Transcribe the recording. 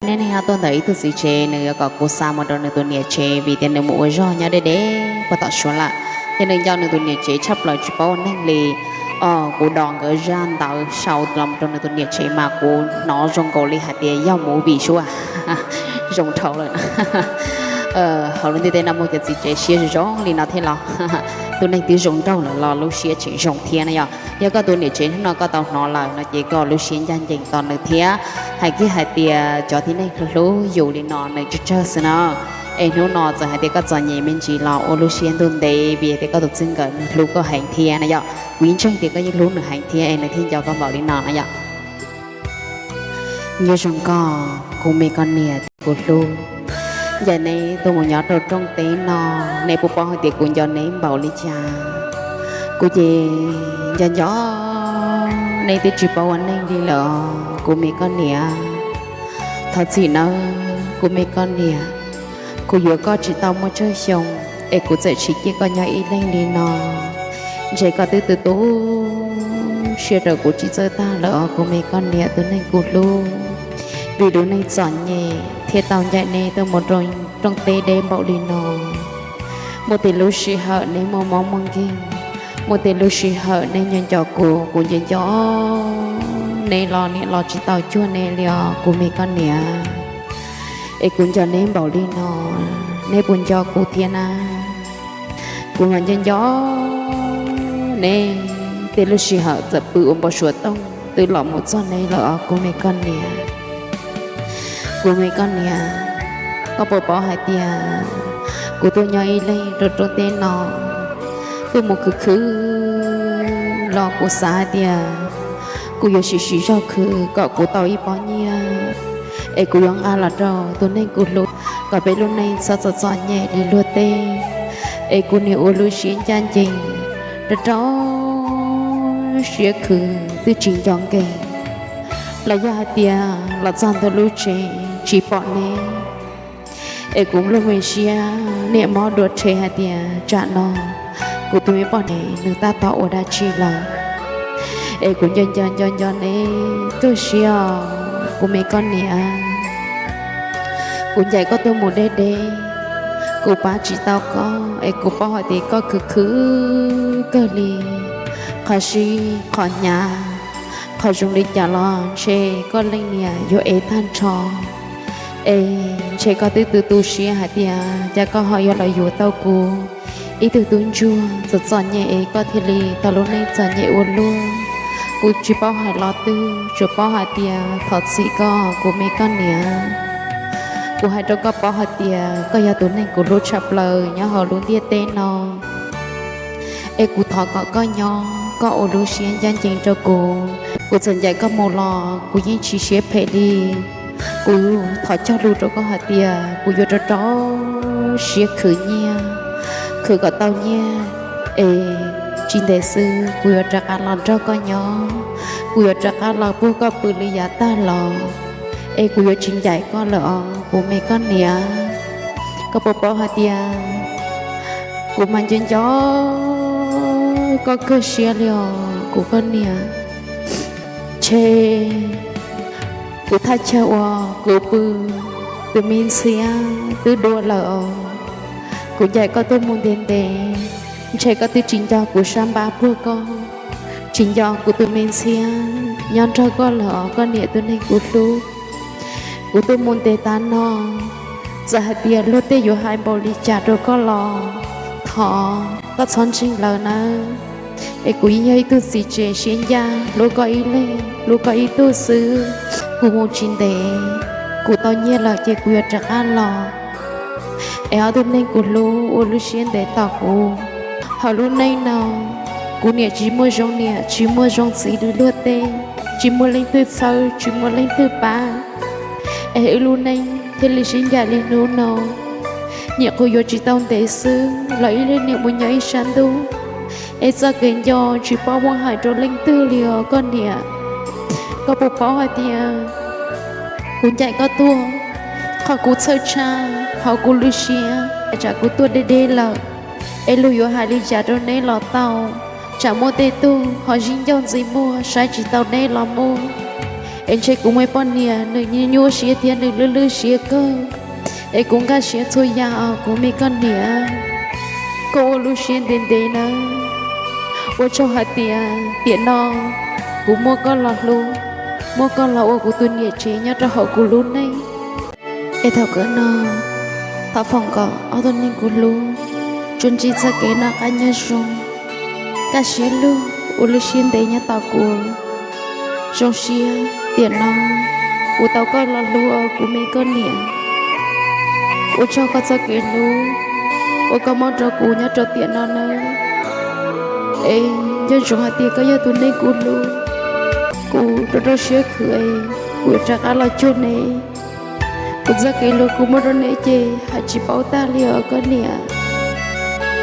Neb neeg nyob tuaj ntawm ib tug txiv tsev, nws yuav kom kuv xa mus rau nws tus niam tsev vim tias nws mus ua zog nyob deb deb puag tom Suav lawm. Ces nws nco nws tus niam tsev tshaj plaws tsis paub ua neeg li. Kuv dos nkawd zaj ntawd sau los rau nws tus niam tsev mas kuv hnov zoo nkaus li hais tias yog movie sua. Zoo dhau lawm. Hauv lub ntiaj teb no muaj cov txiv tsev siab zoo zoo li no thiab los? Tus neeg twb zoo nraug lawm los lub siab tseem zoo thiab na yom. Yog koj tus niam tsev hnub no koj tau hnov lawm no ces koj lub siab ncaj ncees tos nws thiab. Hais kiag hais tias cov tib neeg hlub hlub yus li no nws tsawg tsawg xwb na. Es hnub no txawm hais tias koj txom nyem me ntsis los ua lub siab ntuj ntev vim tias koj tus txij nkawm nws hlub koj heev thiab na yom. Kuv yeej ntseeg tias koj yeej hlub nws heev thiab es nws thiaj nco koj npaum li no na yom. Nyob zoo koj kuv me koj niam thiab kuv hlub, ncaim neb tuaj mus nyob rau rooj teb no, neb puas paub hais tias kuv nco neb npaum li cas? Kuv ces nco nco neb twb tsis paub ua neeg li lawm os kuv me koj niam. Thov txim nawb kuv me koj niam, kuv yuav koj tsis tau muaj tsawg xyoo es kuv txawm tsis cia koj nyob ib leeg li no. Ntshe koj twb tu tu siab rau kuv tsis txawj tag lawm os kuv me koj niam tus neeg kuv hlub. Vim lub neej txom nyem thiaj tau ncaim neb tuaj mus rau rooj teb deb npaum li no. Muaj tej lub sij hawm neb muaj mob muaj nkeeg, muaj tej lub sij hawm neb nco nco kuv, kuv nco nco neb los niam los tsis tau cuag neb li os kuv me koj niam. Es kuv nco neb npaum li no, neb puas nco kuv thiab na? Kuv mas nco nco neb, tej lub sij hawm txawm pw ua npau suav tooj twb los mus txog neb lawm os kuv me koj niam. Kuv me koj niam, koj puas paub hais tias kuv tuaj nyob ib leeg rau rooj teb no, tuaj mus khwv khwv los kuv xav hais tias kuv yuav siv siv zog khwv kom kuv tau ib pob nyiaj, es kuv yuav nqa los rau tus neeg kuv hlub kom peb lub neej txhob txom txom nyem li luag tej. Es kuv niam ua lub siab ncaj ncees, rau rau siab khwv twb tsis nco nkees, los yog hais tias los txog ntua lub tsev tsis pom neb. Es kuv nplooj me siab niam mob dua rhe hais tias tsam no kuv tus me poj niam nws tab tom ua dab tsi lawm. Es kuv nco nco nco nco neb kawg siab os kuv me koj niam. Kuv ncaim koj tuaj mus deb deb, kuv pab tsis tau koj es kuv paub hais tias koj khwv khwv kawg li, qhov sib qhov hnyav, qhov zoo li cas los ntshe koj leej niam yuav ev tag nrho. Es ntshe koj twb tu tu siab hais tias cas koj ho yuav los yuav tau kuv ib tug tub ntsuag txom txom nyem es koj thiaj li tau lub neej txom nyem ua luaj. Kuv tsis paub hais lo twg, tsuas paub hais tias thov txim koj kuv me koj niam. Kuv hais rau koj paub hais tias koj yog tus neeg kuv hlub tshaj plaws nyob hauv lub ntiaj teb no. Es kuv thov kom koj nyob koj ua lub siab ncaj ncees rau kuv. Kuv txawm ncaim koj mus los kuv yeej tsis siab phem li. Kuv thov cog lus rau koj hais tias kuv yuav rau rau siab khwv nyiaj, khwv kom tau nyiaj, es tsis ntev xwb kuv yuav rov qab los nrog koj nyob. Kuv yuav rov qab los puag koj pw li yav tag los, es kuv yuav tsis ncaim koj lawm os kuv me koj niam. Koj puas paub hais tias kuv mas nco nco koj kawg siab li os kuv koj niam. Ntshe kuv thaj chaw uas kuv pw, tus me ntxhiab twb dua lawm os. Kuv ncaim koj tuaj mus ntev ntev, ntshe koj twb tsis nco kuv sab npab puag koj, tsis nco kuv tus me ntxhiab nyob nrog koj lawm os koj niam tus neeg kuv hlub. Kuv tuaj mus ntev tas no, txawm hais tias luag tej yuav hais npaum li cas rau koj los thov koj txhob ntseeg lawv nawb. Es kuv yeej yog ib tug txiv tsev siab ncaj hlub koj ib leeg, hlub koj ib tug xwb. Kuv mus tsis ntev, kuv tau nyiaj lawm ces kuv yuav rov qab los. Es ob tug neeg kuv hlub ua lub siab ntev tos kuv. Hauv lub neej no, kuv niam tsis muaj zoo niam tsis muaj zoo txiv li luag tej, tsis muaj leej twg txhawb tsis muaj leej twg pab. Es wb lub neej thiaj li sib ncaim li hnub no. Nyuam qhuav yuav tsis tau ntev xwb los ib leeg niam mus nyob ib sab ntuj. Es txoj kev nco tsis paub muab hais rau leej twg li os koj niam. Koj puas paub hais tias kuv ncaim koj tuaj, qhov kuv txhawj tshaj hauv kuv lub siab, tsam kuv tuaj deb deb lawm, es luag yuav hais li cas rau neb los tau, tsam muaj tej tug ho zij ncauj ntxiv muag saib tsis taus neb los muaj. Es ntshe kuv muaj ib poj niam nws nyuaj nyuaj siab thiab nws lwj lwj siab kawg, es kuv nkag siab txhua yam os kuv me koj niam. Koj ua lub siab ntev ntev nawb, ua tsaug hais tias tiam no kuv muaj koj los hlub, muaj koj los ua kuv tus niam tsev nyob rau hauv kuv lub neej. Es thaum kawg no, thov foom kom ob tug neeg kuv hlub tsuas ntsib txoj kev noj qab nyob zoo, kaj siab lug, ua lub siab ntev nyob tos kuv. Zoo siab tiam no kuv tau koj los hlub os kuv me koj niam. Ua tsaug koj txoj kev hlub uas koj muab rau kuv nyob rau tiam no nawb. Es nco ntsoov hais tias koj yog tus neeg kuv hlub, kuv rau rau siab khwv es kuv yuav rov qab los cuag neb. Kuv txoj kev hlub kuv muab rau neb ces hais tsis paub tag li os koj niam.